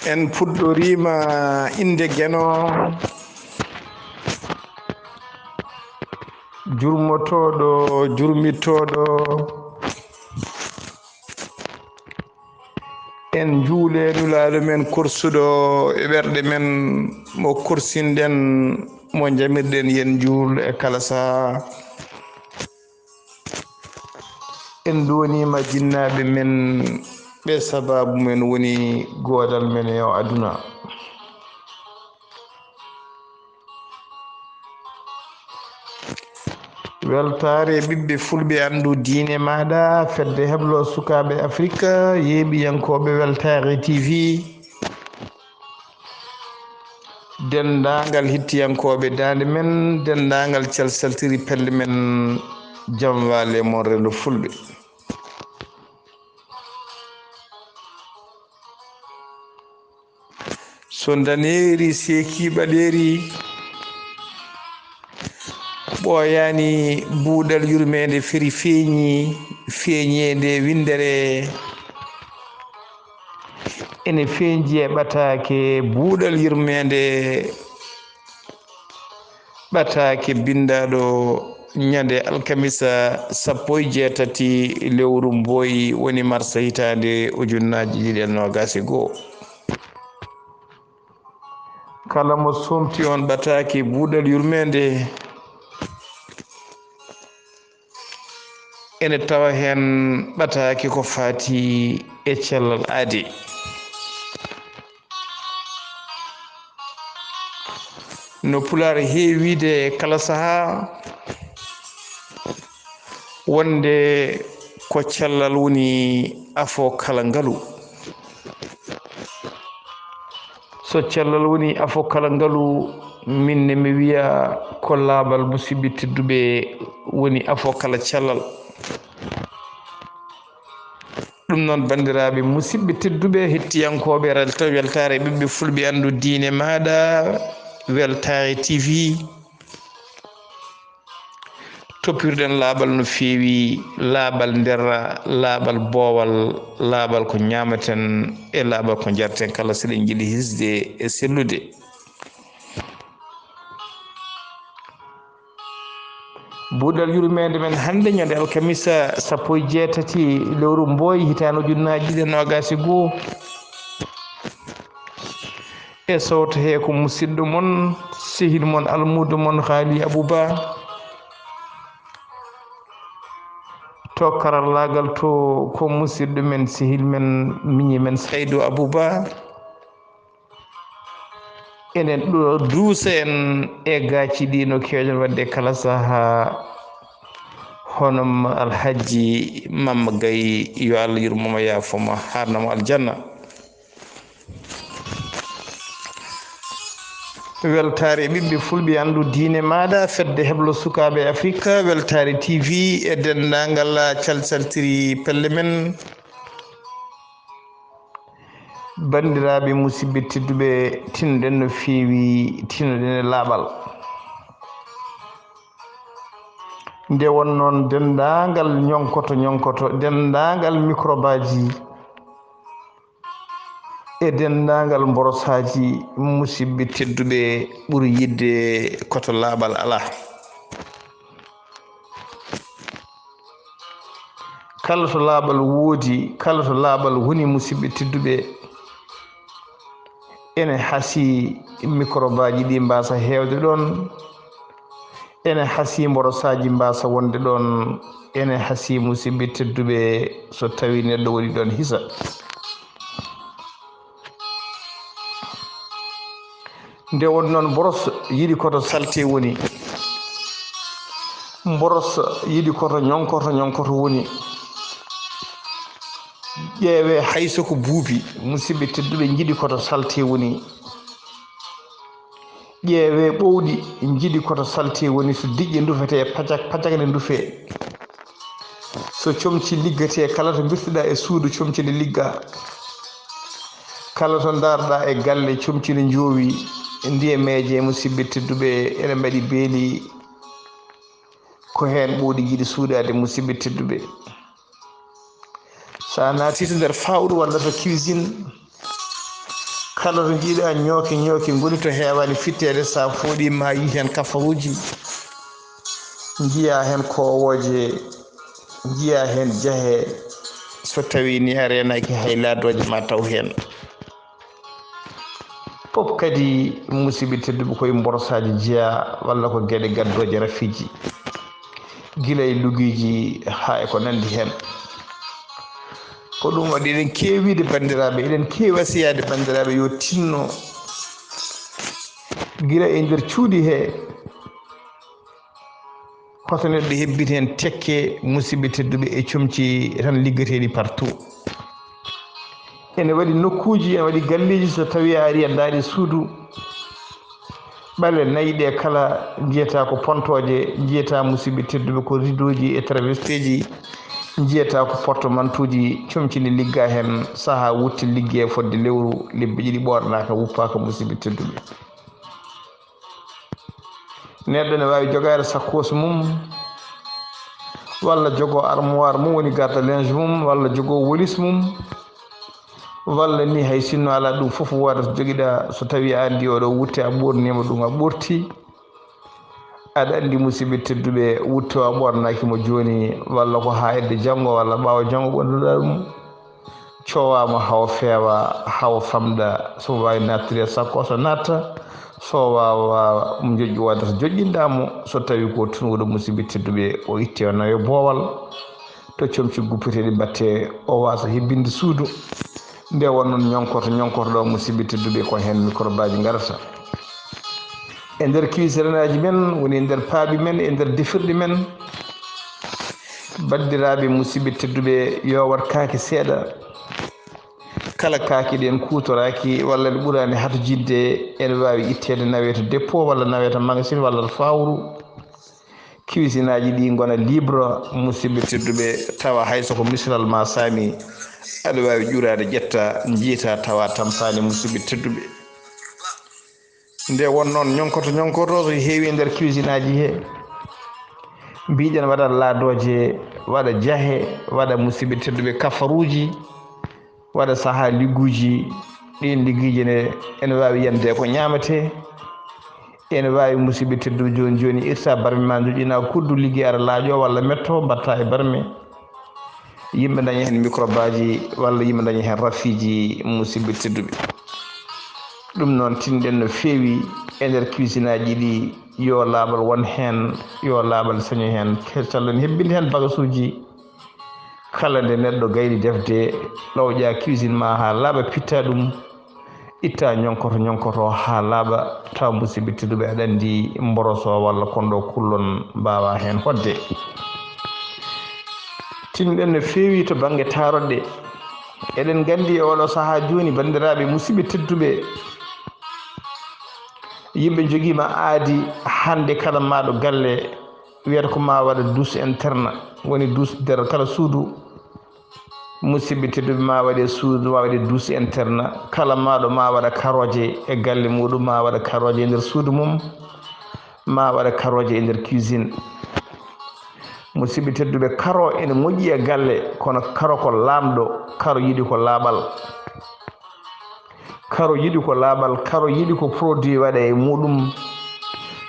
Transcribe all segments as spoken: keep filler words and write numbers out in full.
En puɗɗoriima innde Geno, jurmotooɗo, jurmitooɗo. En njuulee Nulaaɗo men korsuɗo e ɓerɗe men, mo korsinɗen, mo njamirɗen yen njuul e kala sahaa. En nduwaniima jinnaaɓe men, ɓe sabaabu men woni goodal men e oo aduna. Weltaare ɓiɓɓe fulɓe, anndu diine maaɗa, fedde heblo sukaaɓe Afirka, yeeɓiyankooɓe Weltaare T V, denndaangal hettiyankooɓe daande men, denndaangal calsaltiri pelle men, jam waale mon renndo fulɓe. So ndaneeri seekii ɓaleeri, ɓooyaani buuɗal yurmeende feri feeñi, feeñeende winndere ene feeñji e ɓataake buuɗal yurmeende. Ɓataake binndaaɗo ñande alkamisa sappo e jeetati lewru Mboyi woni marsa hitaande ujunnaaji ɗiɗi e noogaas e goo. Kala mo somti on ɓataake buuɗal yurmeende, ene tawa heen ɓataake ko faati e cellal aadi. No Pulaar heewi wiide kala sahaa, wonde ko cellal woni afo kala ngalu. So cellal woni afo kala ngalu, min ne mi wiya ko laaɓal musidɓe tedduɓe woni afo kala cellal. Ɗum noon, banndiraaɓe musidɓe tedduɓe, hettiyankooɓe Ralta Weltaare Ɓiɓɓe Fulɓe, anndu diine maaɗa, Weltaare T V, toppirɗen laaɓal no feewi, laaɓal nder, laaɓal boowal, laaɓal ko ñaamaten e laaɓal ko njarten kala, so eɗen njiɗi hisde e sellude. Buuɗal yurmeende men hannde, ñande alkamisa sappo e jeetati lewru Mboyi, hitaande ujunnaaji ɗiɗi e noogaas e goo, e sowto he ko musidɗo mon, sehil mon, almuudo mon, Haali Abou Ba. To karallaagal to, ko musidɗo men, sehil men, miñi men, Saydu Abou Ba. Enen ɗo duusa en e gaaci ɗi no keewɗen waɗde kala sahaa. Hono Alhaji Mamma Gaye, yo Allah yurmo mo, yaafo mo, haarna mo aljanna. Weltaare ɓiɓɓe fulɓe, anndu diine maaɗa, fedde heblo sukaaɓe Afirka, Weltaare T V e denndaangal calcaltiri pelle men. Banndiraaɓe musidɓe tedduɓe, tinnoɗen no feewi, tinnoɗen e laaɓal. Nde won noon, denndaangal ñonkoto ñonkoto, denndaangal mikrobaaji e denndaangal mborosaaji, musidɓe tedduɓe, ɓuri yiɗde ko to laaɓal alaa. Kala to laaɓal woodi, kala to laaɓal woni, musidɓe tedduɓe, ene hasii mikrobaaji ɗi mbaasa heewde ɗoon, ene hasii mborosaaji mbaasa wonde ɗoon, ene hasii, musidɓe tedduɓe, so tawii neɗɗo woni ɗoon hisa. Nde won noon, mboros yiɗi ko to salte woni. Mboros yiɗi ko to ñonkoto ñonkoto woni. Ƴeewee, hay so ko buubi, musidɓe tedduɓe, njiɗi ko to salte woni. Ƴeewee, ɓowɗi njiɗi ko to salte woni. So diƴƴe ndufetee, pacak pacak ne ndufee. So comci liggetee, kala to mbirtuɗaa e suudu, comci ne ligga. Kala to ndaarɗaa e galle, comci ne njoowi. Ndiyameeje, musidɓe tedduɓe, ene mbaɗi beeli. Ko heen ɓowɗi njiɗi suuɗaade, musidɓe tedduɓe. So a naati to nder fawru walla to cuisine, kala to njiiɗa ñooke ñooke ngoni to heewaani fitteede, so a fooɗi ma yi heen kafaruuji, njiya heen koowooje, njiya heen jahe, so tawi ni a reenaaki hay laadooje ma taw heen. Fof kadi, musidɓe tedduɓe, koye mborosaaji jeyaa walla ko geɗe gaddooje rafiiji, gila e lugiiji haa e ko nanndi heen. Ko ɗum waɗi eɗen keewi wiide banndiraaɓe, eɗen keewi wasiyaade banndiraaɓe yo tinno gila e nder cuuɗi hee, hoto neɗɗo hebbin heen tekke, musidɓe tedduɓe, e comci tan liggeteeɗi partout. Ene waɗi nokkuuji, ene waɗi galleeji, so tawii a arii a ndaarii suudu, ɓale nayi ɗe kala njiyataa ko pontooje, njiyataa, musidɓe tedduɓe, ko rideauji e travesteeji, njiyataa ko portemanteauji, comci ne liggaa heen, sahaa wutte liggee fodde lewru, lebbi ɗiɗi ɓoornaaka, wuppaaka, musidɓe tedduɓe. Neɗɗo ne waawi jogaade sakkos mum, walla jogoo armoire mum, woni garde linge mum, walla jogoo walis mum, walla ni hay sinno alaa ɗum fof, wooda so jogiɗaa, so tawii a anndi oɗo wutte, a ɓoorniima ɗum, a ɓorti. Aɗa anndi, musidɓe tedduɓe, wutte o a ɓoornaaki mo jooni, walla ko haa hedde janngo, walla ɓaawo janngo ɓornuɗaa ɗum. Coowaa mo haa o feewa, haa o famɗa, so waawi naattude e sakkos o naatta, so waawaa mo joƴƴi, wooda so joƴƴinɗaa mo, so tawii ko tunwuɗo, musidɓe tedduɓe, o ittee o nawee boowal to comci guppeteeɗi mbaɗtee, o waasa hebbinde suudu. Nde won noon ñonkorto, ñonkorto ɗo, musidɓe tedduɓe, ko heen mikrobaaji ngarata. E nder cuisine aji men, woni e nder paabi men, e nder defirɗi men, banndiraaɓe, musidɓe tedduɓe, yo waɗ kaake seeɗa. Kala kaake ɗe en kuutoraaki walla ɗe ɓuraani hatojidde, ene waawi itteede naweeta dépôt walla naweeta magasin walla fawru. Cuisine aji ɗi ngona libre, musidɓe tedduɓe, tawa hay so ko misilal ma saami, aɗa waawi ƴuuraade, ƴetta, njiita, tawa tampaani, musidɓe tedduɓe. Nde won noon ñonkoto, ñonkoto so heewi e nder cuisine aji he, mbiɗen waɗa laadooje, waɗa jahe, waɗa, musidɓe tedduɓe, kafaruuji, waɗa sahaa ligguuji. Ɗiin liggiiji ne ene waawi yande ko ñaamatee. Ene waawi, musidɓe tedduɓe, jooni jooni irta barme ma, njoƴƴina kuddu, liggey ara laaƴo walla metto, mbaɗta e barme. Yimɓe ndaña heen mikrobaaji walla yimɓe ndaña heen rafiiji, musidɓe tedduɓe. Ɗum noon, tinɗen no feewi e nder cuisine aji ɗi, yo laaɓal won heen, yo laaɓal saño heen. Callen hebbinde heen bagasuuji. Kala nde neɗɗo gayni defde, lawƴa cuisine ma haa laaɓa, pitta ɗum, itta ñonkoto, ñonkoto haa laaɓa, taw, musidɓe tedduɓe, aɗa anndi mboroso walla kon ɗo kullon mbaawa heen hoɗde. Tinɗen no feewi to bannge taaroɗe. Eɗen nganndi e oɗo sahaa jooni, banndiraaɓe, musidɓe tedduɓe, yimɓe njogiima aadi hannde kala maaɗo galle wiyata ko ma waɗa douche interne, woni douche nder kala suudu. Musidɓe tedduɓe, ma waɗe suudu, ma waɗe douche interne. Kala maaɗo ma waɗa karooje e galle muɗum, ma waɗa karooje e nder suudu mum, ma waɗa karooje e nder cuisine. Musidɓe tedduɓe, karo ene moƴƴi e galle, kono karo ko laamɗo, karo yiɗi ko laaɓal. Karo yiɗi ko laaɓal, karo yiɗi ko produit waɗe e muɗum,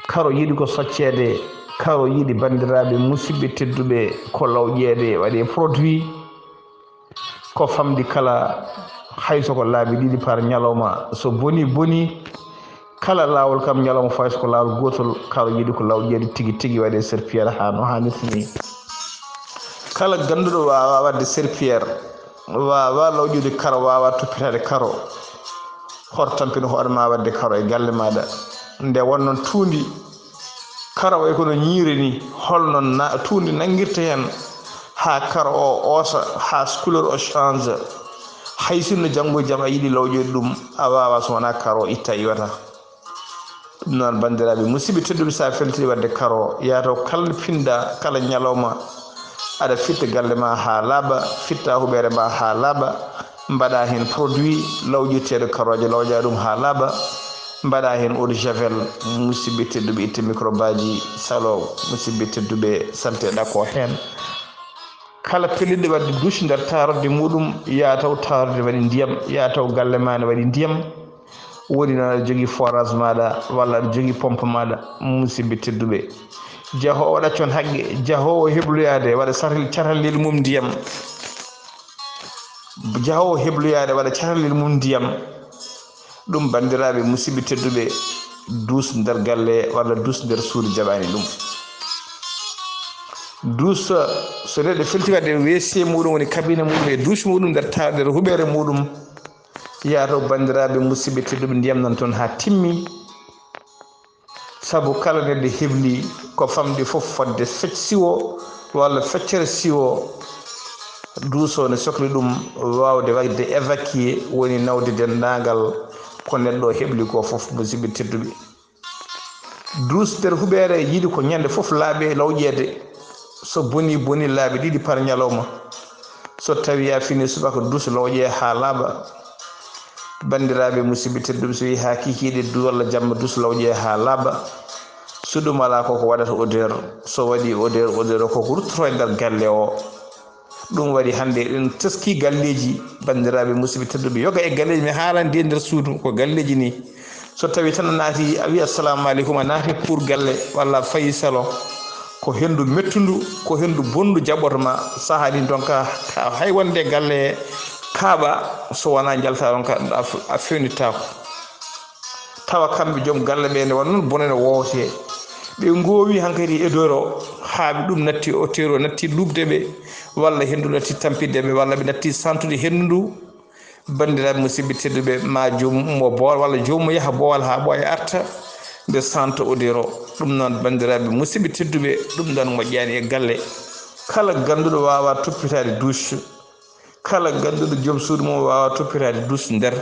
karo yiɗi ko socceede, karo yiɗi, banndiraaɓe, musidɓe tedduɓe, ko lawƴeede waɗe produit, ko famɗi kala, hay so ko laabi ɗiɗi par ñalawma, so boni boni, kala laawol kam ñalawma fay so ko laawol gootol, karo yiɗi ko lawƴeede tigi tigi waɗe serpillère haa no haanirta ni. Kala gannduɗo waawa waɗde serpillère, waawa lawƴude karo, waawa toppitaade karo, hoto tampin hoore ma waɗde karo e galle maaɗa. Nde won noon tuundi, karo way kono ñiiri ni, hol noon na-, tuundi nanngirta heen haa karo o oosa, haa couleur o change. Hay sinno janngo e jam a yiɗi lawƴude ɗum, a waawa so wonaa karo itta iwata. Ɗum noon, banndiraaɓe musidɓe tedduɓe, so a feltii waɗde karo, yataw kala pinɗa, kala ñalawma, aɗa fitta galle ma haa laaɓa, fitta huɓeere ma haa laaɓa, mbaɗa heen produit lawƴirteeɗo karooje, lawƴa ɗum haa laaɓa, mbaɗa heen eau de javel, musidɓe tedduɓe, itta mikrobaaji, salo, musidɓe tedduɓe, salte ɗakko heen. Kala pelliɗo waɗde duus nder taarorde muɗum, yaa taw taarorde waɗi ndiyam, yaa taw galle maa ne waɗi ndiyam. Woni noon aɗa jogii forage maaɗa, walla aɗa jogii pompe maaɗa, musidɓe tedduɓe. Jahoowo ɗaccon haqqe, jahoowo hebloyaade, waɗa catal, catal leydi mum ndiyam. Jahoowo hebloyaade, waɗa catal leydi mum ndiyam. Ɗum, banndiraaɓe musidɓe tedduɓe, duus nder galle walla duus nder suudu jaɓaani ɗum. Duus, so neɗɗo felti waɗde W C muɗum, woni kabine muɗum e duus muɗum nder ta-, nder huɓeere muɗum, yaa taw, banndiraaɓe musidɓe tedduɓe, ndiyam nan toon haa timmi. Sabu kala neɗɗo hebli ko famɗi fof fodde fec siwo walla feccere siwo, duus o ne sokli ɗum waawde waɗde évacuer, woni nawde denndaangal ko neɗɗo hebli ko fof, musidɓe tedduɓe. Duus nder huɓeere yiɗi ko ñande fof laaɓe lawƴeede. So boni, boni laabi ɗiɗi par ñalawma. So tawi a fini subaka, duus lawƴe haa laaɓa. Banndiraaɓe musidɓe tedduɓe, so yehi haa kikiiɗe du-, walla jamma, duus lawƴe haa laaɓa. So ɗum alaa, koko waɗata odeur. So waɗi odeur, odeur o koko ruttoto e nder galle o. Ɗum waɗi hannde eɗen teskii galleeji, banndiraaɓe musidɓe tedduɓe, yoga e galleeji, mi haalande e nder suudu, ko galleeji ni. So tawi tan a naati, a wi assalamu aleykum, a naati pour galle walla a fayi salo, ko henndu mettundu, ko henndu bonndu jaɓoto ma, sahaa ɗin donc ka, ka hay wonde galle kaaɓa, so wonaa njalta ɗon ka, a f-, a fewnittaako. Tawa kamɓe joom galle ɓe ne won noon bone no woowte. Ɓe ngoowi hankadi e doro, haa ɓe ɗum natti o tero, natti luuɓde ɓe, walla henndu natti tampitde ɓe, walla ɓe natti santude henndu ndu. Banndiraaɓe musidɓe tedduɓe, ma joomum ummo boowal walla joomum yaha boowal haa ɓooya arta nde santa odeur o. Ɗum noon, banndiraaɓe musidɓe tedduɓe, ɗum ɗon moƴƴaani e galle. Kala gannduɗo waawaa toppitaade duus, kala gannduɗo joom suudu mum waawaa toppitaade duus nder,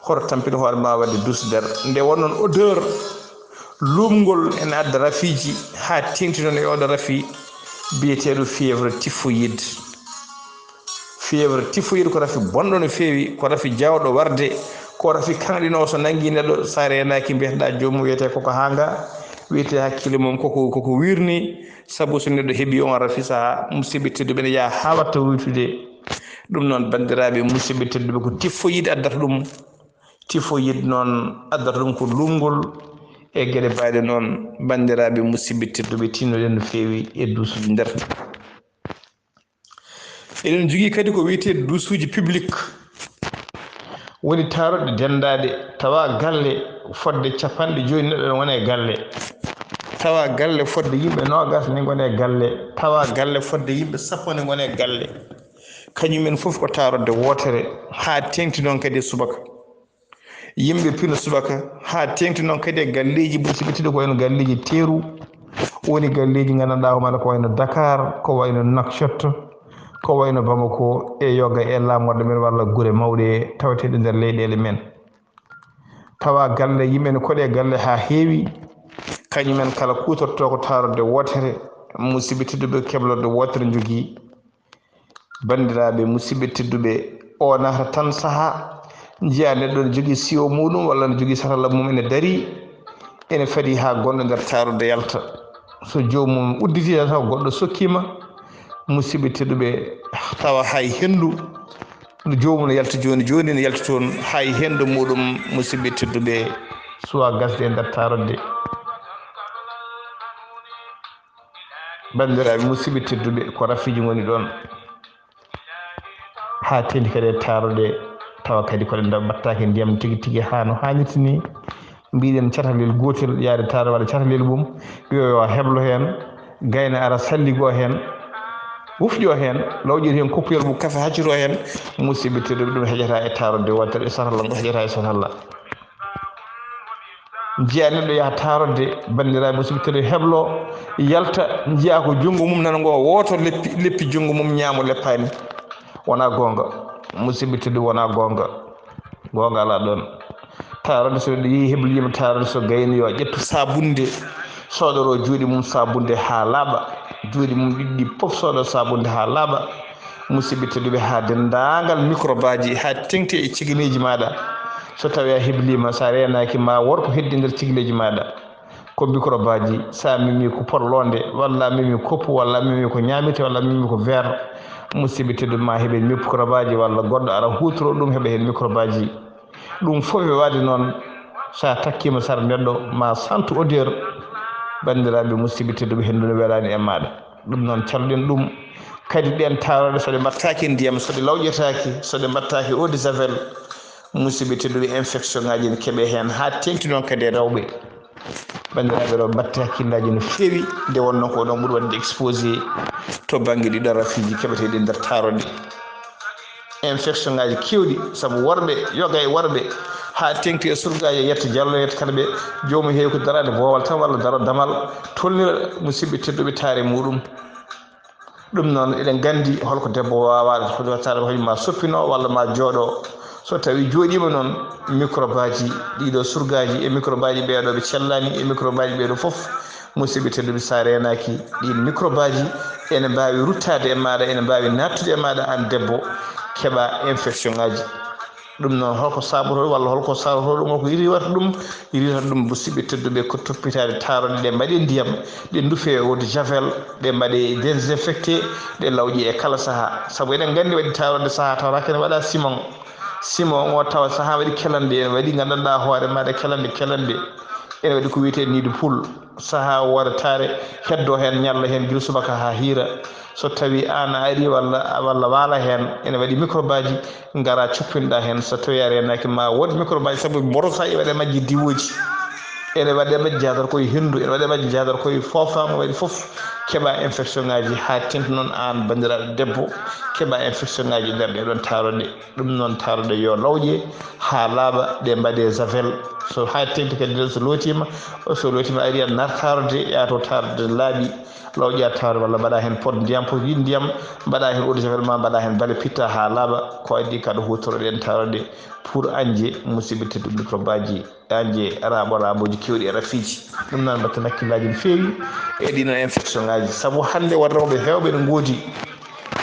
hoto tampin hoore ma waɗde duus nder. Nde won noon odeur luumngol ene adda rafiiji, haa teeŋti noon e oɗo rafi biyeteeɗo fièvre typhoïde. Fièvre typhoïde ko rafi bonɗo no feewi, ko rafi jaawɗo warde, ko rafi kaŋɗinoowo, so nanngi neɗɗo, so a reenaaki, mbiyeteɗaa joomum wiyetee koko haanga, wiyetee hakkille mum koko, koko wirni, sabu so neɗɗo heɓi on rafi, sahaa musidɓe tedduɓe ne yaha haa watta wuytude. Ɗum noon, banndiraaɓe musidɓe tedduɓe, ko typhoïde addata ɗum. Typhoïde noon addata ɗum ko luumngol e geɗe baɗe noon, banndiraaɓe musidɓe tedduɓe, tinnoɗen no feewi e duusuuji nder. Eɗen njogii kadi ko wiyetee duusuuji public, woni taaroɗe denndaaɗe, tawa galle fodde capanɗe joyi neɗɗo ne wona e galle, tawa galle fodde yimɓe noogas ne ngona e galle, tawa galle fodde yimɓe sappo ne ngona e galle. Kañum en fof ko taaroɗe wootere, haa teeŋti noon kadi e subaka. Yimɓe pino subaka, haa teeŋti noon kadi e galleeji musidɓe tedduɓe, ko wayno galleeji teeru, woni galleeji nganndanɗaa hoore maaɗa ko wayno Dakar, ko wayno Nouakchott, ko wayno Bamako, e yoga e laamorɗe men walla gure mawɗe tawateeɗe nder leyɗeele men. Tawa galle, yimɓe ne koɗi e galle haa heewi, kañum en kala kuutortoo ko taaroɗe wootere, musidɓe tedduɓe, keblorɗe wootere njogii. Banndiraaɓe musidɓe tedduɓe, o nahata tan sahaa, njiya neɗɗo ne jogii siwo muɗum walla ne jogii satalla mum ene darii, ene fadi haa gonɗo nder taaroɗe yalta. So joomum udditi tan tawa goɗɗo sokkiima, musidɓe tedduɓe, tawa hay henndu, joomum ne yalta jooni jooni, ne yalta toon, hay henndu muɗum, musidɓe tedduɓe, suwa gasde e nder taaroɗe. Banndiraaɓe musidɓe tedduɓe, ko rafiiji ngoni ɗoon. Haa teeŋti kadi e taaroɗe, tawa kadi ko ɗe mbaɗtaake ndiyam tigi tigi haa no haanirta ni. Mbiɗen catalel gootel yaade taaro waɗa catalel mum, yo, yo heblo heen, gayna ara salligo heen, wufƴo heen, lawƴir heen koppuyel mum kafe haccito heen, musidɓe tedduɓe, ɗum heƴata e taaroɗe wootere, e satalla ngo heƴata e satalla. Njiya neɗɗo yaha taaroɗe, banndiraaɓe musidɓe tedduɓe, heblo, yalta, njiya ko junngo mum nana ngo wooto leppi, leppi junngo mum ñaamo leppaani. Wonaa goonga, musidɓe tedduɓe, wonaa goonga. Goonga alaa ɗoon. Taaroɗe so neɗɗo yehi hebliima taaroɗe so gayni yo ƴettu saabunde, soodoro juuɗe mum saabunde haa laaɓa. Juuɗe mum ɗiɗi ɗi fof soodo saabunde haa laaɓa. Musidɓe tedduɓe, haa denndaangal microbe aji, haa teeŋti e cigineeji maaɗa. So tawii a hebliima, so a reenaaki, ma wood ko heddi nder cigineeji maaɗa. Ko microbe aji, so a memi ko porloonde, walla a memi koppu, walla a memi ko ñaametee, walla a memi ko verre, Musidɓe tedduɓe, ma heɓen microbaji walla goɗɗo ara hutoro ɗum, heɓa heen microbaji. Ɗum fof e waɗde noon, so a takkiima sara neɗɗo ma santu odeur, banndiraaɓe musidɓe tedduɓe, henndu no welaani e maaɗa. Ɗum noon calɗen ɗum. Kadi ɗeen taaroɗe, so ɗe mbattaaki ndiyam, so ɗe lawƴetaaki, so ɗe mbattaaki eau de javel, musidɓe tedduɓe, infection ngaji ne keɓe heen, haa teŋti noon kadi e rewɓe. Banndiraaɓe rewɓe, mbatte hakkillaaji no feewi, nde wonnoo ko oɗon ɓuri waɗde exposé to bannge ɗiɗo rafiiji keɓeteeɗi nder taaroɗe. Infection ngaji keewɗi, sabu worɓe, yoga e worɓe, haa teŋti e surgaaji e yetto jallo, yetto kala ɓe, joomum heewi ko daraade boowal tan walla daro damal, tolnira musidɓe tedduɓe taare muɗum. Ɗum noon, eɗen nganndi holko debbo waawaa, holko wattaade, ko ma soppino walla ma jooɗo. So tawi jooɗiima noon, microbaji ɗiɗo surgaaji e microbaji ɓeeɗo ɓe cellaani e microbaji ɓeeɗo fof, musidɓe tedduɓe, so a reenaaki ɗiin microbaji, ene mbaawi ruttaade e maaɗa, ene mbaawi naattude e maaɗa aan debbo, keɓa infection ngaji. Ɗum noon, holko saabotoo walla holko saabotoo ɗum? Holko iriwata ɗum? Iriwata ɗum, musidɓe tedduɓe, ko toppitaade taaroɗe ɗe mbaɗe ndiyam, ɗe ndufe eau de javel, ɗe mbaɗe désinfecté, ɗe lawƴe e kala sahaa. Sabu eɗen nganndi waɗi taaroɗe sahaa tawata kene waɗa simon. Simon o tawa sahaa waɗi kelande, ene waɗi nganndanɗaa hoore maaɗa kelande, kelande. Ene waɗi ko wiyetee niidu pul. Sahaa woore taare heddo heen, ñalla heen gila subaka haa hiira. So tawi aan a ari walla, walla waala heen, ene waɗi microbaji, ngara coppinɗa heen. So tawi a reenaaki ma wood microbaji, sabu mboto sa e waɗe majji diwooji, ene waɗe majji jahata ko e henndu, ene waɗe majji jahata ko e foofaango, waɗi fof keɓa infection ngaji haa teŋti noon aan banndiraaɗo debbo, keɓa infection ngaji nder ɗee ɗoon taaroɗe. Ɗum noon taaroɗe yo lawƴe haa laaɓa, ɗe mbaɗe javel. So haa teŋti kadi nden so lootiima, so lootiima ari a nar taaroɗe, yaa to taaroɗe laaɓi, lawƴa taaro walla mbaɗa heen pot ndiyam, pot yiɗ ndiyam, mbaɗa heen eau de javel ma, mbaɗa heen bale pitta haa laaɓa. Ko adii kadi huutoroɗen taaroɗe pour añde musidɓe tedduɓe microbaji, añde raaɓo raaɓooji keewɗi e rafiiji. Ɗum noon mbatten hakkillaaji no feewi e ɗiino infection ngaji, sabu hannde won rewɓe heewɓe ne ngoodi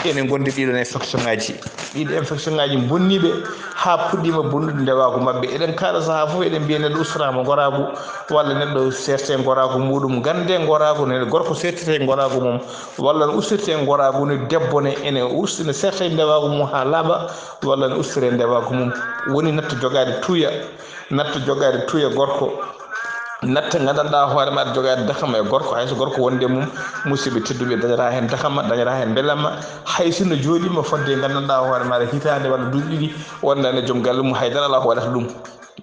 ene ngondi ɗiɗon infection ngaji. Ɗiɗi infection ngaji bonniiɓe haa puɗɗiima bonnude ndewaagu maɓɓe. Eɗen kaala sahaa fof, eɗen mbiya neɗɗo ustorama ngoraagu, walla neɗɗo seerte ngoraagu muɗum. Ngannde ngoraagu ne gorko seertete ngoraagu mum, walla no ustirte ngoraagu ne debbo ne ene usti, ne seerte ndewaagu mum haa laaɓa, walla ne ustire ndewaagu mum. Woni natto jogaade tuuya, natto jogaade tuuya gorko, natta nganndanɗaa hoore maɗa jogaade dakama e gorko, hay so gorko wonde mum, musidɓe tedduɓe, dañata heen dakama, dañata heen mbelamma, hay sinno jooɗiima fodde nganndanɗaa hoore maɗa hitaande walla duuɓi ɗiɗi, wonda ne joom galle mum, haydara alaa ko waɗata ɗum.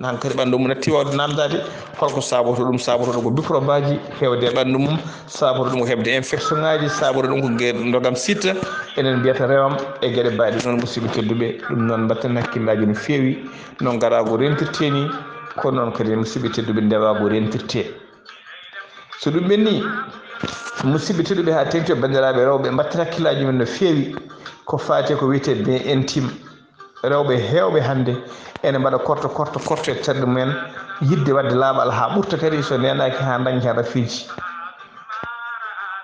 Hankadi ɓanndu mum natti waawde naamndaade holko saabotoo ɗum. Saabotoo ɗum ko microbaji heewde e ɓanndu mum, saabotoo ɗum ko heɓde infection ngaji, saabotoo ɗum ko nge-, ndogam sitta, enen mbiyata rewam e geɗe mbaɗe noon, musidɓe tedduɓe. Ɗum noon mbatten hakkillaaji no feewi, no ngaraagu rentirtee ni, kono noon kadi musidɓe tedduɓe, ndewaagu rentirtee. So ɗum ɓenni, musidɓe tedduɓe, haa teŋti o banndiraaɓe rewɓe, mbatten hakkillaaji men no feewi ko faati ko wiyetee bain intime. Rewɓe heewɓe hannde ene mbaɗa korto, korto, korto e terɗe mumen, yiɗde waɗde laaɓal haa ɓurta kadi so neenaaki haa daña heen rafiiji.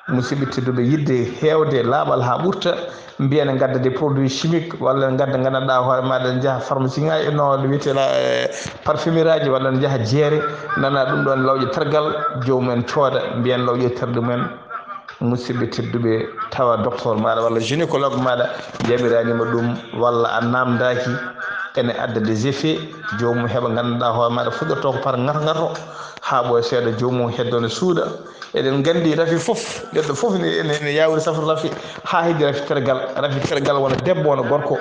Musidɓe tedduɓe, yiɗde heewde laaɓal haa ɓurta, mbiya ne ngadda des produits chimiques, walla ne ngadda nganndanɗaa hoore maɗa ne njaha pharmacie ngaji, no wiyetee la, eh, parfumerie aji, walla ne njaha jeere, nana ɗum ɗoon lawƴe tergal, joomum en cooda, mbiyan lawƴe terɗe mumen. Musidɓe tedduɓe, tawa docteur maɗa walla gynécologue maɗa jaɓiraniima ɗum, walla a naamndaaki, ene adda des effets, joomum heɓa nganndanɗaa hoore maɗa fuɗɗoto ko par ngarto ngarto, haa ɓooya seeɗa joomum heddo ne suuɗa. Eɗen nganndi rafi fof, neɗɗo fof ne, ne, ne yaawiri safrude rafi, haa heddi rafi tergal. Rafi tergal wona debbo, wona gorko,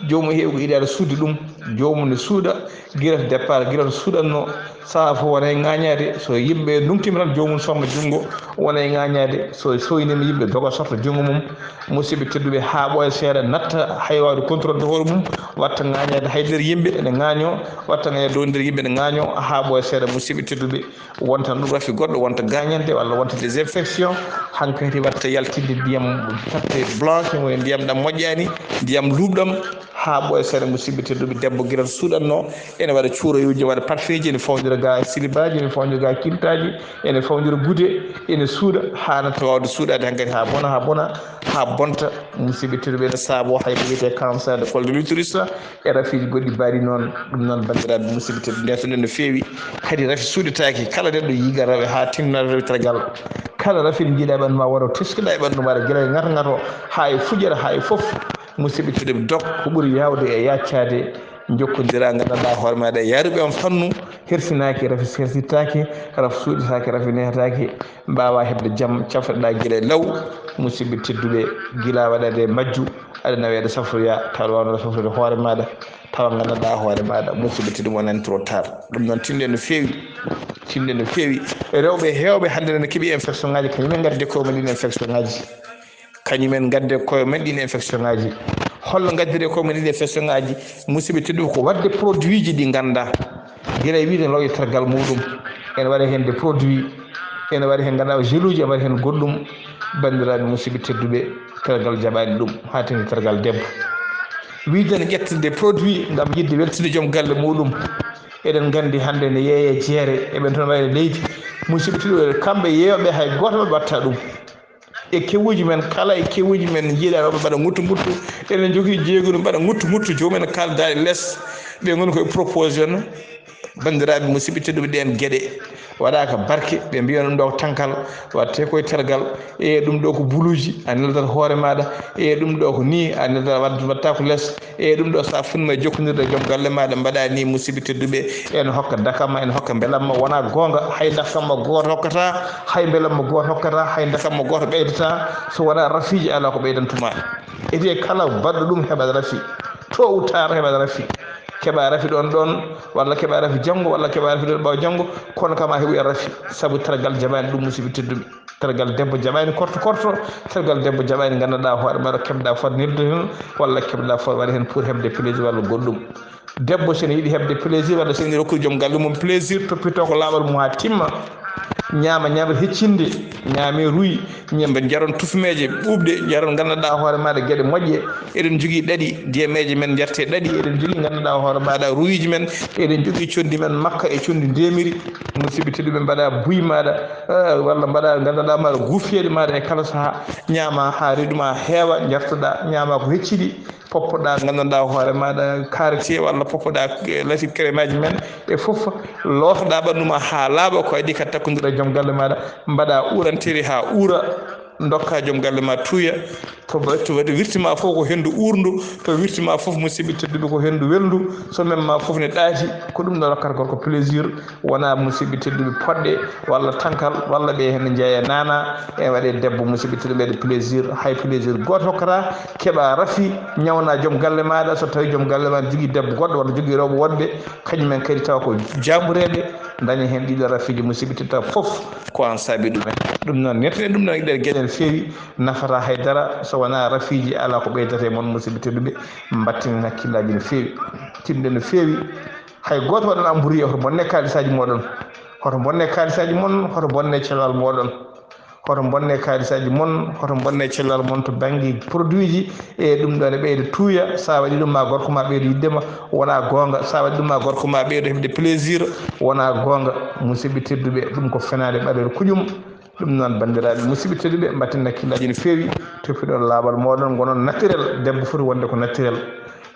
joomum heewi ko yiɗaade suuɗde ɗum, joomum ne suuɗa, gila to départ, gila to suuɗatno, sahaa fof wona e ŋaañaade. So yimɓe ndumtiima tan, joomum somna junngo, wona e ŋaañaade. So soyniima, yimɓe doga sorta junngo mum. Musidɓe tedduɓe, haa ɓooya seeɗa, natta hay waawde contrôle de hoore mum, watta ŋaañaade hay nder yimɓe, ene ŋaañoo, watta ŋaañaade dow nder yimɓe, ene ŋaañoo, haa ɓooya seeɗa, musidɓe tedduɓe. Wonta ɗum rafi goɗɗo, wonta gañande walla wonta des infections. Hankadi watta yaltinde ndiyam carte blanche, woni ndiyam ɗam moƴƴaani, ndiyam luuɓɗam, haa ɓooya seeɗa, musidɓe tedduɓe. Debbo gila suuɗatno, ene waɗa cuuroyuuji, waɗa parfumji, ene fawndira ga silibaaji, ene fawndira ga kintaaji, ene fawndira gude, ene suuɗa, haa natta waawde suuɗaade hankadi, haa bona, haa bona, haa bonta, musidɓe tedduɓe, ene saaboo hay ko wiyetee cancer de col de l'utérus, e rafiiji goɗɗi mbaɗi noon. Ɗum noon, banndiraaɓe musidɓe tedduɓe, ndeeto-ɗen no feewi. Kadi rafi suuɗetaake, kala neɗɗo yiiga rawe haa tinnaa rawe tergal. Kala rafi ɗo njiiɗa e ɓanndu ma, waro teskiɗa e ɓanndu maɗa, gila e ŋato ŋato haa e fuƴere haa e fof. Musidɓe tedduɓe, dog ko ɓuri yaawde e yaccaade. Njokkondiraa, nganndanɗaa hoore maaɗa e yaaruɓe on fannu, hersinaaki, rafi hersittaaki, rafi suuɗitaaki, rafi nehataaki, mbaawa heɓde jam, cafreɗaa gila e law. Musidɓe tedduɓe, gila waɗaade e majju, aɗa naweede safroya, tawa aɗa waawnoo safrude hoore maaɗa, tawa nganndanɗaa hoore maaɗa, musidɓe tedduɓe, wonani trop tard. Ɗum noon, tinɗen no feewi, tinɗen no feewi. Rewɓe heewɓe hannde ne keɓi infection ŋaaji, kañum en ngaddi koye mum ɗin infection ŋaaji. Kañum en ngaddi koye mum ɗin infection ŋaaji. Holno ngaddiri koye mum ɗin infection ŋaaji? Musidɓe tedduɓe, ko waɗde produit ji ɗi nganndaa. Gila e wiide lawƴe tergal muɗum, ene waɗa heen des produits, ene waɗa heen, nganndaa, geluuji, ene waɗa heen goɗɗum. Banndiraaɓe musidɓe tedduɓe, tergal jaɓaani ɗum, haa teŋti tergal debbo. Wiide ne ƴetta des produits ngam yiɗde weltinde joom galle muɗum. Eɗen nganndi hannde ne yeeyee jeere, eɓen toon wayde leydi. Musidɓe tedduɓe, kamɓe yeeyooɓe, hay gooto maɓɓe waɗta ɗum. E kewuuji men kala, e kewuuji men, njiiɗa rewɓe mbaɗa ŋuttu ŋuttu. Eɗen njogii jeeguno mbaɗa ŋuttu ŋuttu, joomum en kala daali les. Ɓe ngoni koye proposition. Banndiraaɓe musidɓe tedduɓe, ɗeen geɗe waɗaaka barke. Ɓe mbiya ɗum ɗo ko tankal, waɗte koye tergal. E ɗum ɗo ko buluuji, a neldat hoore maaɗa. E ɗum ɗo ko nii, a neldat, waɗ-, waɗta ko les. E ɗum ɗo, so a fuɗɗiima jokkondirde e joom galle maaɗa, mbaɗa nii, musidɓe tedduɓe, ene hokka dakamma, ene hokka mbelamma. Wonaa goonga, hay dakamma gooto hokkata, hay mbelamma gooto hokkata, hay dakamma gooto ɓeydata, so wonaa rafiiji, alaa ko ɓeydantumaa. Ete kala baɗɗo ɗum heɓat rafi. Tôt ou tard heɓat rafi. Keɓa rafi ɗoon ɗoon, walla keɓa rafi janngo, walla keɓa rafi ɗoon ɓaawo janngo, kono kam a heɓoyat rafi, sabu tergal jaɓaani ɗum, musidɓe tedduɓe. Tergal debbo jaɓaani korto korto, tergal debbo jaɓaani nganndanɗaa hoore maaɗa, keɓɗa fodde neldude heen, walla keɓɗa fodde waɗde heen pour heɓde plaisir walla goɗɗum. Debbo, so ene yiɗi heɓde plaisir, walla so ene rokkude joom galle mum plaisir, toppitoo ko laaɓal mum haa timma, ñaama ñaamal heccinde, ñaame ruy, ñambe, njaron tufumeeje ɓuuɓɗe, njaron nganndanɗaa hoore maaɗa geɗe moƴƴe. Eɗen njogii ɗaɗi, deemeeje men njarte ɗaɗi, eɗen njogii nganndanɗaa hoore maaɗa ruuyiiji men, eɗen njogii conndi men makka e conndi ndeemiri. Musidɓe tedduɓe, mbaɗa buy maaɗa, eh, walla mbaɗa nganndanɗaa maaɗa guufiyeeɗe maaɗa e kala sahaa, ñaama haa reedu ma heewa, njartoɗaa, ñaama ko hecciɗi, poppoɗaa nganndanɗaa hoore maaɗa karité, walla poppoɗaa, eh, lati crème aji men, e fof lootoɗaa ɓanndu ma haa laaɓa, ko adii ka takkondiral joom galle maaɗa, mbaɗa uurantiri haa uura, ndokka joom galle ma tuuya. To ba-, to waɗi wirti ma fof ko henndu uurndu, to wirti ma fof, musidɓe tedduɓe, ko henndu welndu, so mem ma fof ne ɗaati, ko ɗum ɗo rokkata gorko plaisir. Wonaa, musidɓe tedduɓe, poɗɗe walla tankal walla ɓe heen njeeya naana e waɗe debbo, musidɓe tedduɓe, ɓeyde plaisir, hay plaisir gooto hokkata, keɓa rafi, ñawna joom galle maaɗa, so tawi joom galle ma jogii debbo goɗɗo walla jogii rewɓe woɗɓe, kañum en kadi tawa ko jaambureeɓe, daña heen ɗiɗo rafiiji, musidɓe tedduɓe, tawa fof ko an saabi ɗum en. Ɗum noon, netten ɗum noon e ɗee geɗe no feewi, nafata hay dara so wonaa rafiiji, alaa ko ɓeydata e mon, musidɓe tedduɓe, mbatten hakkillaaji no feewi, tinɗen no feewi. Hay gooto waɗan amburiye, hoto bonne kaalisaaji mooɗon, hoto bonne kaalisaaji mon, hoto bonne cellal mooɗon, hoto bonne kaalisaaji mon, hoto bonne cellal mon to bannge produit ji. E ɗum ɗo ne ɓeyda tuuya, so a waɗi ɗum ma gorko ma ɓeydo yiɗde ma, wonaa goonga. So a waɗi ɗum ma gorko ma ɓeydo heɓde plaisir, wonaa goonga. Musidɓe tedduɓe, ɗum ko fenaande ɓaleeri kuƴum. Ɗum noon, banndiraaɓe musidɓe tedduɓe, mbatten hakkillaaji no feewi, toppitoɗon laaɓal mooɗon, ngonon naturel. Debbo foti wonde ko naturel.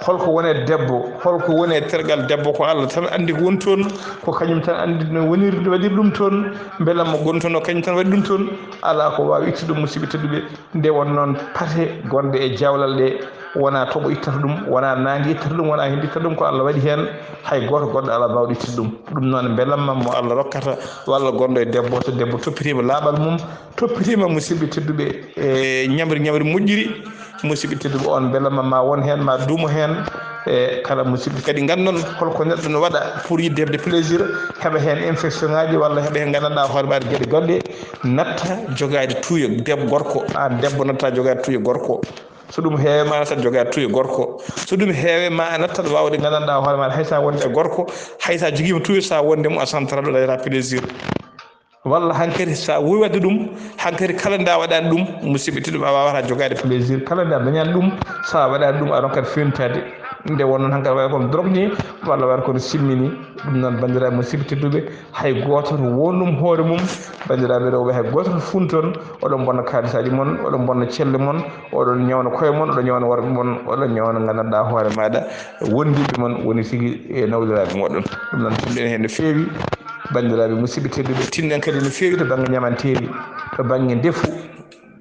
Holko woni e debbo? Holko woni e tergal debbo? Ko Allah tan anndi ko woni toon, ko kañum tan anndi no woniri, waɗiri ɗum toon, mbelamma gontono kañum tan waɗi ɗum toon. Alaa ko waawi ittude ɗum, musidɓe tedduɓe. Nde won noon pate gonɗe e jawlal ɗe, wonaa toɓo ittata ɗum, wonaa naange ittata ɗum, wonaa henndu ittata ɗum, ko Allah waɗi heen, hay gooto goɗɗo alaa baawɗo ittude ɗum. Ɗum noon, mbelamma mo Allah rokkata, walla gonɗo e debbo, so debbo toppitiima laaɓal mum, toppitiima, musidɓe tedduɓe, e ñamri ñamri moƴƴiri, musidɓe tedduɓe, on mbelamma ma won heen, ma duumo heen. E kala musidɓe kadi ngandon holko neɗɗo no waɗa pour yiɗde heɓde plaisir, heɓa heen infection ŋaaji, walla heɓa heen, nganndanɗaa hoore maaɗa geɗe goɗɗe, natta jogaade tuuyo debbo gorko, aan debbo natta jogaade tuuyo gorko. So ɗum heewii ma, natta jogaade tuuyo gorko. So ɗum heewii ma, a nattat waawde, nganndanɗaa hoore maaɗa, hay so a wonde e gorko, hay so a jogiima tuuyo, so a wonde mo a santata ɗo dañata plaisir. Walla hankadi, so a wowi waɗde ɗum, hankadi kala nde a waɗaani ɗum, musidɓe tedduɓe, a waawata jogaade plaisir. Kala nde a dañaani ɗum, so a waɗaani ɗum, a ronkat fewnitaade. Nde won noon hankadi waɗa kono drogue ni, walla waɗa kono simmi ni. Ɗum noon, banndiraaɓe musidɓe tedduɓe, hay gooto wondum hoore mum, banndiraaɓe rewɓe, hay gooto funton, oɗon mbonna kaalisaaji mon, oɗon mbonna celle mon, oɗon ñawna koye mon, oɗon ñawna worɓe mon, oɗon ñawna, nganndanɗaa hoore maaɗa, wondiiɓe mon woni tigi e nawliraaɓe moɗon. Ɗum noon, tinɗen heen no feewi. Banndiraaɓe musidɓe tedduɓe, tinɗen kadi no feewi to bannge ñamanteeri, to bannge ndefu,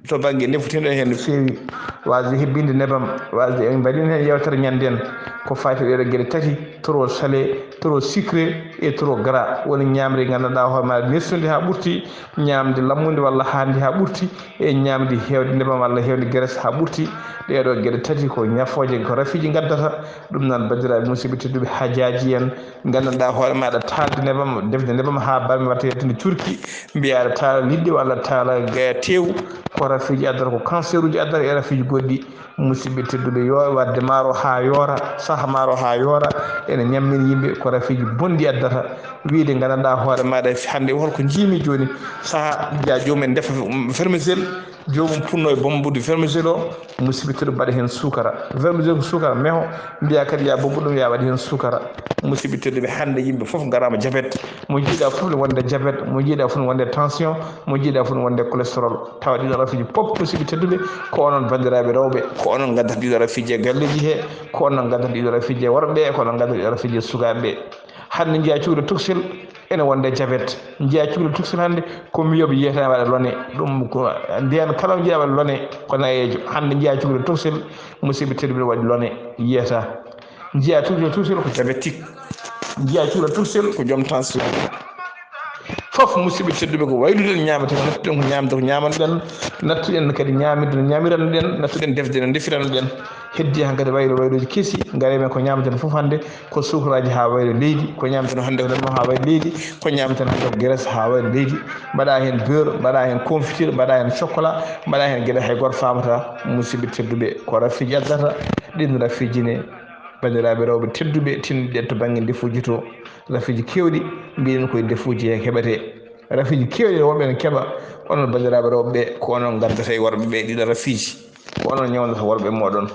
to bannge ndefu tinɗen heen no feewi. Waasde hebbinde nebam, waasde en mbaɗino heen yewtere ñannden, ko faati ɗeɗo geɗe tati: trop salé, trop sucré et trop gras. Woni ñaamri nganndanɗaa hoore maa, nestundi haa ɓurti, ñaamde lammunde walla haandi haa ɓurti, e ñaamde heewde nebam walla heewde graisse haa ɓurti. Ɗeɗo geɗe tati ko ñafooje, ko rafiiji ngaddata. Ɗum noon, banndiraaɓe musidɓe tedduɓe, hajaaji en, nganndanɗaa hoore maaɗa, taalde nebam, defde nebam haa barme watta yettude curki, mbiyaa aɗa taala liɗɗi walla taala ga-, teewu, ko rafiiji addata, ko canceruji addata e rafiiji goɗɗi. Musidɓe tedduɓe, yo waɗde maaro haa yoora, saha maaro haa yoora, ene ñammina yimɓe, ko rafiiji bonɗi addata. Wiide nganndanɗaa hoore maaɗa hannde, holko njiimi jooni, saha njiyaa joomum en ndefa vermicelle, joomum punno e bombudi vermicelle o, musidɓe tedduɓe, mbaɗa heen suukara. Vermicelle ko suukara meho, mbiyaa kadi ya bombu ɗum, ya waɗi heen suukara. Musidɓe tedduɓe, hannde yimɓe fof ngaraama jabet. Mo njiiɗaa fof ne wonde jabet, mo njiiɗaa fof ne wonde tension, mo njiiɗaa fof ne wonde cholestérol. Tawa ɗiɗo rafiiji pop, musidɓe tedduɓe, ko onon banndiraaɓe rewɓe, ko onon ngaddata ɗiɗo rafiiji e galleeji he, ko onon ngaddata ɗiɗo rafiiji e worɓe, ko onon ngaddata ɗiɗo rafiiji e sukaaɓe. Hannde njiyaa cukalel tokosel ene wonde jabet. Njiyaa cukalel tokosel hannde ko miyoɓe yiyata waɗa lone. Ɗum ko ndeen kala njiyaa waɗa lone ko nayeejo. Hannde njiyaa cukalel tokosel, musidɓe tedduɓe, waɗi lone yiyata. Njiyaa cukalel tokosel ko diabétique. Njiyaa cukalel tokosel ko joom tension. Fof musidɓe tedduɓe ko waylude en ñaamata, nattuɗen ko ñaamde ko ñamanɗen, nattuɗen kadi ñaamirde no ñaamiranɗen, nattuɗen defde no ndefiranɗen. Heddi hankadi waylo waylooji kesi, ngare men ko ñaameten fof hannde ko sukraaji haa waylo leydi, ko ñaameten hannde ko ɗum haa waylo leydi, ko ñaameten hannde ko graisse haa waylo leydi. Mbaɗa heen beurre, mbaɗa heen confiture, mbaɗa heen chocolat, mbaɗa heen geɗe hay gooto faamata. Musidɓe tedduɓe, ko rafiiji addata, ɗiin rafiiji ne, banndiraaɓe rewɓe tedduɓe, tinɗen to bannge ndefuuji to, rafiiji keewɗi, mbiɗen koye ndefuuji he keɓetee. Rafiiji keewɗi woɓɓe ne keɓa, onon banndiraaɓe rewɓe ɓe, ko onon ngaddata e worɓe ɓe ɗiɗo rafiiji. Ko onon ñawndata worɓe mooɗon.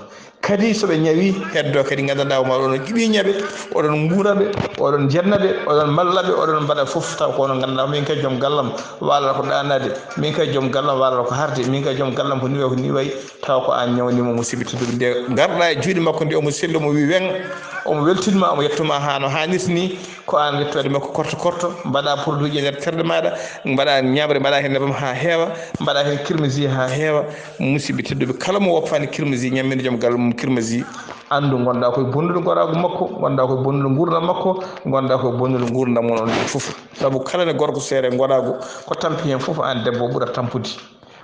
Kadi so ɓe ñawi, heddo kadi nganndanɗaa ko maa oɗon ƴiɓi ñaɓe, oɗon nguura ɓe, oɗon njenna ɓe, oɗon malla ɓe, oɗon mbaɗa fof, taw ko onon nganndanɗaa, min kay joom gallam waalata ko ɗaanaade, min kay joom gallam waalata ko harde, min kay joom gallam ko ni wayi, ko ni wayi, taw ko aan ñawnii mo, musidɓe tedduɓe. Nde ngarɗaa e juuɗe makko nde omo selli, omo wi weŋ, omo weltin ma, omo yettu ma haa no haanirta ni, ko aan yettoode makko korto korto, mbaɗa produit e nder terɗe maaɗa, mbaɗa ñaamre, mbaɗa heen nebam haa heewa, mbaɗa heen kirmisi haa heewa. Musidɓe tedduɓe, kala mo woppaani kirmisi, ñammina joom galle mum kirmisi, anndu ngonɗaa koye bonnude goraagu makko, ngonɗaa koye bonnude nguurndam makko, ngonɗaa koye bonnude nguurndam mon on fof. Sabu kala ne gorko seere goraagu, ko tampi heen fof aan debbo ɓurata tampude.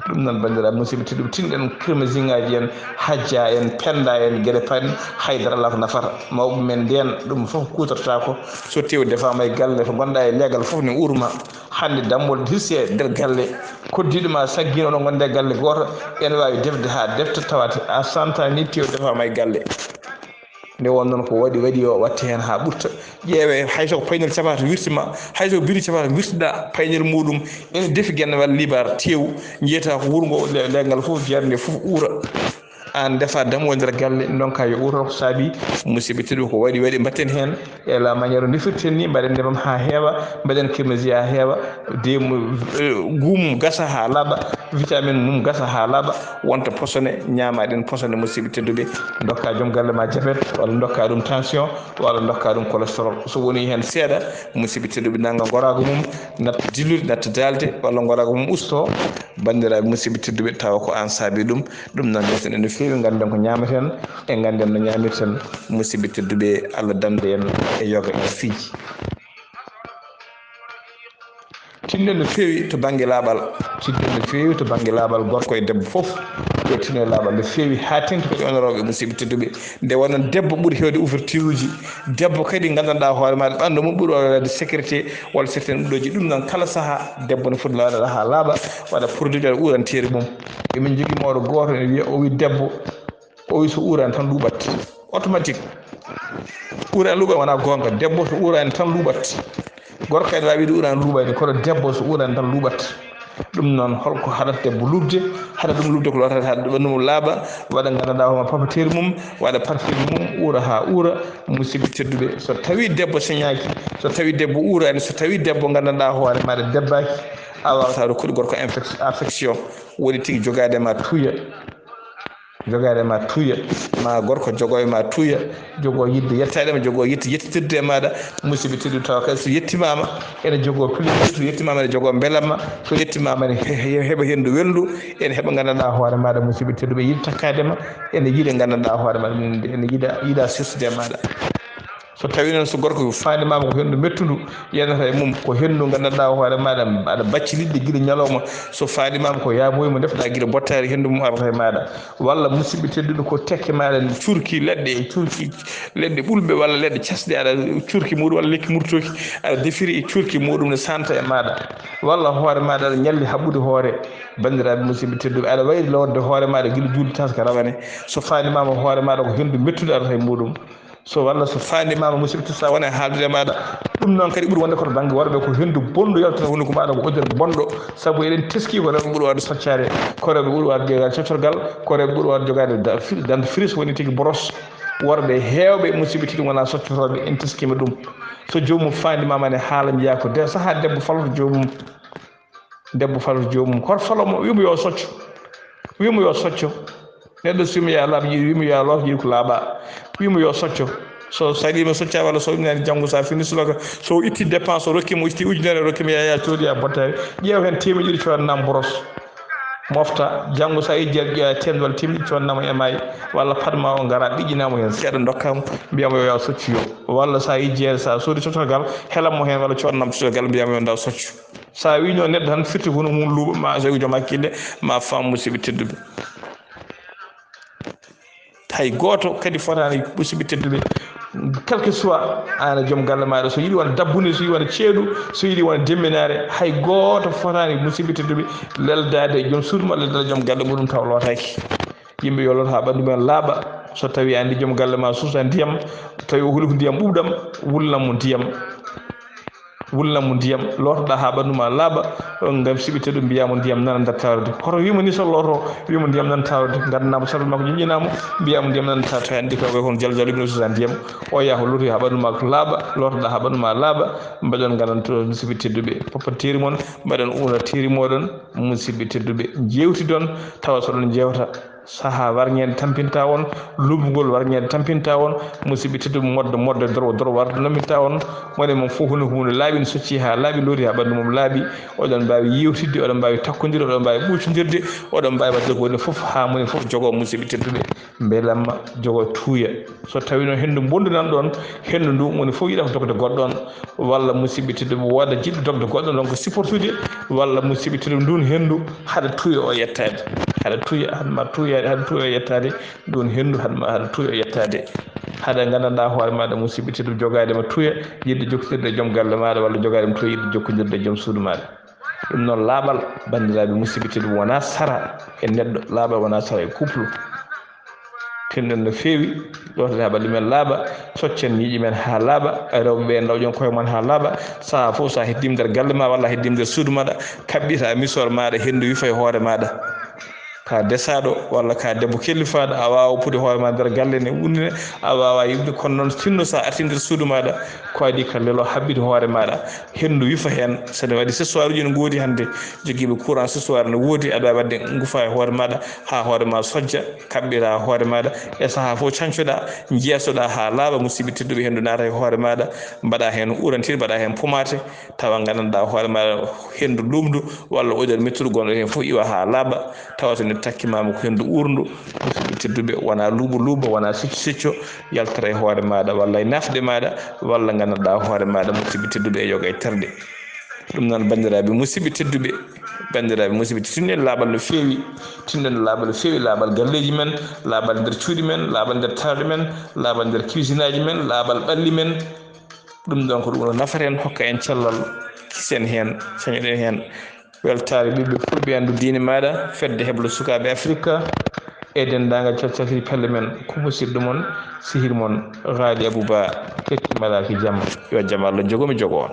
Ɗum noon, banndiraaɓe musidɓe tedduɓe, tinɗen kirmasiŋaaji en, hajja en, pennda en, geɗe paaɗe, haydara alaa ko nafata. Mawɓe men ndeen, ɗum fof kuutortaako. So teew defaama e galle, to ngonɗaa e leegal fof ne uurma. Hannde dammol hirsi e nder galle, koddiiɗo ma saggiino oɗon ngonde e galle gooto, ene waawi defde haa defta tawata a santaani teew defaama e galle. Nde won noon ko waɗi, waɗi o watte heen haa ɓurta. Ƴeewe, hay so ko paynel capaata wirti ma, hay so ko biri capaata wirtiɗa paynel muɗum, ene defi gennewal libar teew, njiyata ko wurngo le-, leegal fof, jeerde nde fof uura. Aan ndefa dammol nder galle, ndonka yo uuro, ko saabi musidɓe tedduɓe ko waɗi, waɗi mbatten heen e la manière no ndefirten ni, mbaɗen nebam haa heewa, mbaɗen kirmasi haa heewa, de mu-, eh, gum gasa haa laaɓa, vitamine mum gasa haa laaɓa, wonta posone, ñaamaɗen posone musidɓe tedduɓe, ndokka joom galle ma jabet, walla ndokka ɗum tension, walla ndokka ɗum cholestérol. So woni heen seeɗa, musidɓe tedduɓe nannga ngoraagu mum, natta dillude, natta daalde, walla ngoraagu mum usto, banndiraaɓe musidɓe tedduɓe, tawa ko aan saabi ɗum. Ɗum noon, yewten en no feewi, ngannden ko ñaameten, e ngannden no ñaamirten. Musidɓe tedduɓe, Allah dande en e yoga e fiiji. Tinɗen no feewi to bannge laaɓal, tinɗen no feewi to bannge laaɓal, gorko e debbo fof, yo tinno e laaɓal no feewi, haa teŋti ko e onon rewɓe, musidɓe tedduɓe. Nde wonno debbo ɓuri heewde ouverture uji, debbo kadi nganndanɗaa hoore maaɗa, ɓanndu mum ɓuri waɗde sécurité, walla certaine ɓuɗoji. Ɗum noon, kala sahaa debbo no foti laaɓde haa laaɓa, waɗa produit, waɗa uuranteeri mum. Emin njogii mawɗo gooto ene wiya, o wi debbo, o wi so uuraani tan luuɓat. Automatique. Uuraani luuɓat wonaa goonga. Debbo so uuraani tan luuɓat. Gorko ene waawi wiide uuraani luuɓaani, kono debbo so uuraani tan luuɓat. Ɗum noon, holko haɗata debbo luuɓde? Haɗa ɗum luuɓde ko lootata haa ɓanndu mum laaɓa, waɗa nganndanɗaa hoore papeteeri mum, waɗa parfum mum, uura haa uura. Musidɓe tedduɓe, so tawii debbo sañaaki, so tawii debbo uuraani, so tawii debbo nganndanɗaa hoore maaɗa debbaaki, a waawataa rokkude gorko infec-, affection. Woni tigi jogaade ma tuuya. Jogaade ma tuuya, ma gorko jogo e ma tuuya, jogo yiɗde yettaade ma, jogo yiɗde yettitirde e maaɗa. Musidɓe tedduɓe, tawa kadi so yettimaama ene jogo plaisir, so yettimaama ene jogo mbelamma, so yettimaama ene he- he- heɓa henndu welndu, ene heɓa nganndanɗaa hoore maaɗa. Musidɓe tedduɓe, yiɗi takkaade ma, ene yiɗa nganndanɗaa hoore maaɗa, ene yiɗa yiɗa sirsude e maaɗa. So tawi noon so gorko faandimaama ko henndu mettundu, yenata e mum ko henndu nganndanɗaa hoore maaɗa, aɗa bacci liɗɗi gila ñalawma. So faandimaama ko yaaboyi mo ndefɗaa gila bottaari, henndu mum arata e maaɗa. Walla musidɓe tedduɓe, ko tekke maaɗa curki leɗɗe e curki leɗɗe ɓulɓe walla leɗɗe casɗe, aɗa curki muɗum walla lekki murtooki, aɗa defiri e curki muɗum ne santa e maaɗa. Walla hoore maaɗa aɗa ñalli haɓɓude hoore. Banndiraaɓe musidɓe tedduɓe, aɗa wayri lorde hoore maaɗa gila juulde taska rawane. So faandimaama hoore maaɗa ko henndu mettundu arata e muɗum. So walla so faandimaama musidɓe tedduɓe, so a wonii e haaldude e maaɗa, ɗum noon kadi ɓuri wonde ko to bannge worɓe, ko henndu bonndu yaltata hunuko maaɗa, ko odeur bonɗo, sabu eɗen teskii ko rewɓe ɓuri waawde soccaade, ko rewɓe ɓuri waawde jogaade coccorgal, ko rewɓe ɓuri waawde jogaade da- fi- dentifrice, woni tigi boros. Worɓe heewɓe musidɓe tedduɓe wonaa soccotooɓe, en teskiima ɗum. So joomum faandimaama ne haala, mbiyaa ko de sahaa debbo faloto joomum. Debbo falo joomum, hoto falo mo, wiimo yo socco, wiimo yo socco. Neɗɗo so wiimo yo laaɓ, yiɗi wiimo yo loof, yiɗi ko laaɓa, wiimo yo socco. So saliima socca walla so ɗum nani, janngo so a fini subaka, so o itti dépense, o rokki mo, itti ujunere, rokki mo, yaa, yaa coodi, yaa bottaari, ƴeew heen teemedde ɗiɗi, coodana mo boros, mofta. Janngo so a yejjii, ƴeewa teemedde walla teemedde ɗiɗi, coodana mo e maayi, walla paɗ ma o ngara, ɓiƴƴina mo heen seeɗa, ndokka mo, mbiya mo yo yaa soccu yo. Walla so a yejjii heen, so a soodi coccorgal, helan mo heen walla coodana mo coccorgal, mbiya mo yo ndaa soccu. So a wiino neɗɗo tan firti ko hono mum luuɓa, ma so joom hakkille, ma faam, musidɓe tedduɓe. Hay gooto kadi fotaani, musidɓe tedduɓe, quel que soit, aan e joom galle maaɗa, so yiɗi wona dabbunde, so yiɗi wona ceeɗu, so yiɗi wona demminaare, hay gooto fotaani, musidɓe tedduɓe, leldaade e joom suudu ma, leldaade e joom galle muɗum taw lootaaki. Yimɓe yo loot haa ɓanndu mumen laaɓa. So tawii a anndi joom galle ma suusa ndiyam, tawi o huli ko ndiyam ɓuuɓɗam, wulnan mo ndiyam. Wulnan mo ndiyam, lootoɗaa haa ɓanndu ma laaɓa, ngam siɓi tedduɓe, mbiyaa mo ndiyam nana nder tawrede. Hoto wii mo ni so looto, wii mo ndiyam nana tawrede, nganndanaa mo sarde makko, ƴoƴƴinaa mo, mbiyaa mo ndiyam nana tawrede. Tawi anndi ko wayi hono jalo jalo, ɓino suusa ndiyam, o yaha o lootoya haa ɓanndu makko laaɓa, lootoɗaa haa ɓanndu ma laaɓa, mbaɗon nganndanto, siɓi tedduɓe, poppatiri mon, mbaɗon uuna tiri moɗon, musidɓe tedduɓe, njeewtidon, tawa so ɗon njeewta, sahaa warñeede tampinta on, luɓugol warñeede tampinta on, musidɓe tedduɓe, moddo moddo, doro doro warde naminta on. Mone mum fof huno huno laaɓi, no socci haa laaɓi, looti haa ɓanndu mum laaɓi. Oɗon mbaawi yeewtidde, oɗon mbaawi takkondirde, oɗon mbaawi ɓuuccondirde, oɗon mbaawi waɗde ko woni fof haa moni fof jogoo, musidɓe tedduɓe, mbelamma, jogoo tuuya. So tawii noon henndu mbonndu nan ɗoon, henndu ndu, moni fof yiɗa ko dogde goɗɗo on, walla musidɓe tedduɓe, wooda jiɗɗo dogde goɗɗo on ko supportude, walla musidɓe tedduɓe, ndun henndu haɗa tuuya o yettaade, haɗa tuuya, haɗa ma tuuyaade, haɗa tuuya o yettaade, ndun henndu haɗa ma, haɗa tuuya o yettaade. Haɗa nganndanɗaa hoore maaɗa, musidɓe tedduɓe, jogaade ma tuuya, yiɗde jokkondirde e joom galle maaɗa, walla jogaade ma tuuya, yiɗde jokkondirde e joom suudu maaɗa. Ɗum noon, laaɓal, banndiraaɓe musidɓe tedduɓe, wonaa sara e neɗɗo, laaɓal wonaa sara e couple. Tinɗen no feewi, lootoɗen haa ɓalli men laaɓa, soccen ñiiƴe men haa laaɓa, rewɓe ɓe ndawƴon koye mon haa laaɓa. Sahaa fof, so a heddiima nder galle ma walla a heddiima nder suudu maaɗa, kaɓɓita misoor maaɗa, henndu wifa e hoore maaɗa. Ka desaaɗo walla ka debbo kellifaaɗo, a waawaa woppude hoore ma nder galle ne, wonnde ne, a waawaa yiɗde. Kono noon, sinno so a artii nder suudu maaɗa, ko adii ka lelo haɓɓitu hoore maaɗa, henndu wifa heen. So ne waɗi, ce soir uji ne ngoodi hannde, jogiiɓe courant ce soir ne woodi, aɗa waawi waɗde ngufa e hoore maaɗa haa hoore ma sojja. Kaɓɓiraa hoore maaɗa, e sahaa fof cancoɗaa, njeesoɗaa haa laaɓa, musidɓe tedduɓe, henndu naata e hoore maaɗa, mbaɗaa heen uurantiri, mbaɗaa heen pomaate, tawa nganndanɗaa hoore maaɗa henndu luuɓndu walla odeur mettuɗo gonɗo heen fof iwa haa laaɓa, tawa so neɗɗo takkimaama ko henndu uurndu, musidɓe tedduɓe, wonaa luuɓo luuɓo, wonaa sicco sicco, yaltata e hoore maaɗa walla e nafɗe maaɗa, walla nganndanɗaa hoore maaɗa, musidɓe tedduɓe, e yoga e terɗe. Ɗum noon, banndiraaɓe musidɓe tedduɓe, banndiraaɓe musidɓe, tinɗen laaɓal no feewi, tinɗen laaɓal no feewi, laaɓal galleeji men, laaɓal nder cuuɗi men, laaɓal nder tawɗe men, laaɓal nder cuisine aji men, laaɓal ɓalli men. Ɗum ɗoon ko ɗum ɗo nafata en, hokka en cellal, kisen heen, cañoɗen heen. Weltaare ɓiɓɓe fulɓe, anndu diine maaɗa, fedde heblo sukaaɓe Afirka e denndaangal calcaltiri pelle men, ko musidɗo mon, sehil mon, Gaali Abou Ba, kettimalaki jam, yo jam Allah jogo mi jogo on.